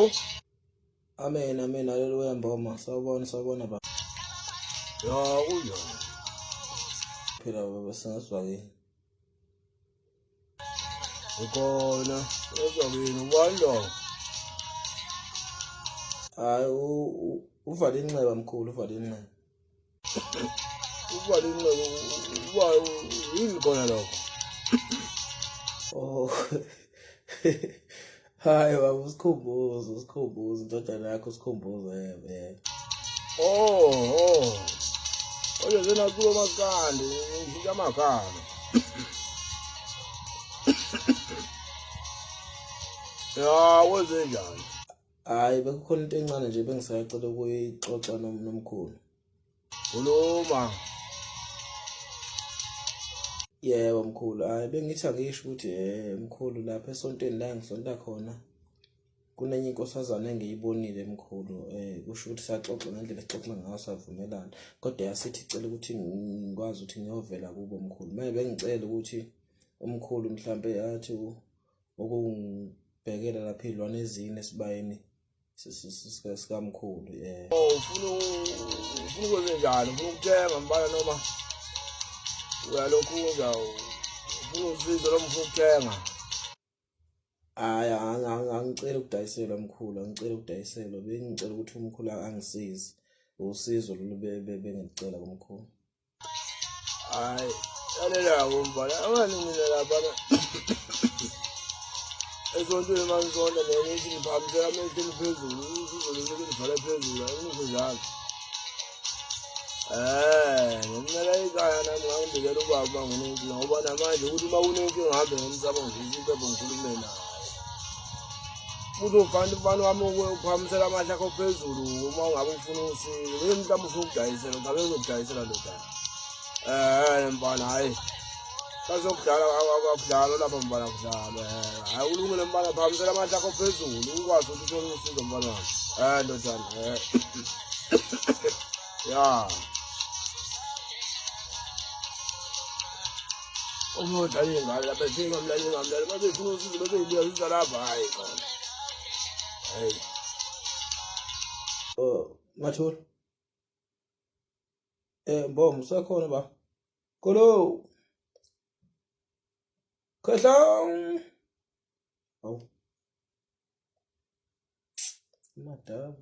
Hello. Amen, amen. Haleluya Mboma. Sawubona, sawubona baba. Ya kunjani? Phila baba singazwa yini? Ukhona. Ezwa kini ubani lo? Hayi uvale inxeba mkhulu, uvale inxeba. Uba linxeba uba yini khona lokho? Oh. Hayi baba usikhumbuzo, usikhumbuzo indodana yakho usikhumbuzo yebo. Oh, oh. Oye zena kulo maskandi ngishintsha amagama. Ya kwenzenjani? Hayi bekukhona into encane nje bengisacela ukuyixoxa nomkhulu. Khuluma. Yebo mkhulu, hayi bengithi angisho ukuthi eh mkhulu lapha esontweni la ngisonta khona kunenye inkosazana engiyibonile mkhulu eh kusho ukuthi saxoxa ngendlela esixoxa ngayo savumelana kodwa yasithi icela ukuthi ngikwazi ukuthi ngiyovela kubo mkhulu manje bengicela ukuthi umkhulu mhlambe athi ukungibhekela lapha iy'lwane ezine esibayeni sikamkhulu yeah. Oh, ufuna ufuna ukwenze njani ufuna ukuthenga mbala noma uyalokhu nja ufuna usizo noma ufuna ukuthenga hayi angiceli ukudayiselwa mkhulu angiceli ukudayiselwa bengicela ukuthi umkhulu angisize usizo lolu bengicela kumkhulu Hayi, lalela kumfana, angani mina laphana esontweni uma ngisonta mina ngithi ngiphakamisela amehlo phezulu usizo lolu ngivale phezulu angisho njalo. Eh, ngimela ekhaya nami ngangibikela ubaba uma nginenkinga ngoba namanje ukuthi uma kunenkinga ngihambe ngimsaba ngidlisa impepho ngikhulume naye. Uzofana umfana wami uphakamisela amahla akho phezulu uma ungabe ufuna usizo. Yini mhlawumbe ufuna ukudayisela, ngabe uzokudayisela ndodana. Eh mfana hayi. Bazokudlala akudlalwa lapha mfana kudlalwa. Eh hayi ulungile mfana phakamisela amahla akho phezulu ukwazi ukuthi uthole usizo mfana wami. Eh ndodana eh. Ya. Uma udlala ingane lapha efika mlala ingamlala babefuna usizo bese ibuya siza lapha hayi khona. Hayi. Oh, Mathula. Eh Mboma usekhona ba. Kolo. Khehla. Awu. Madaba.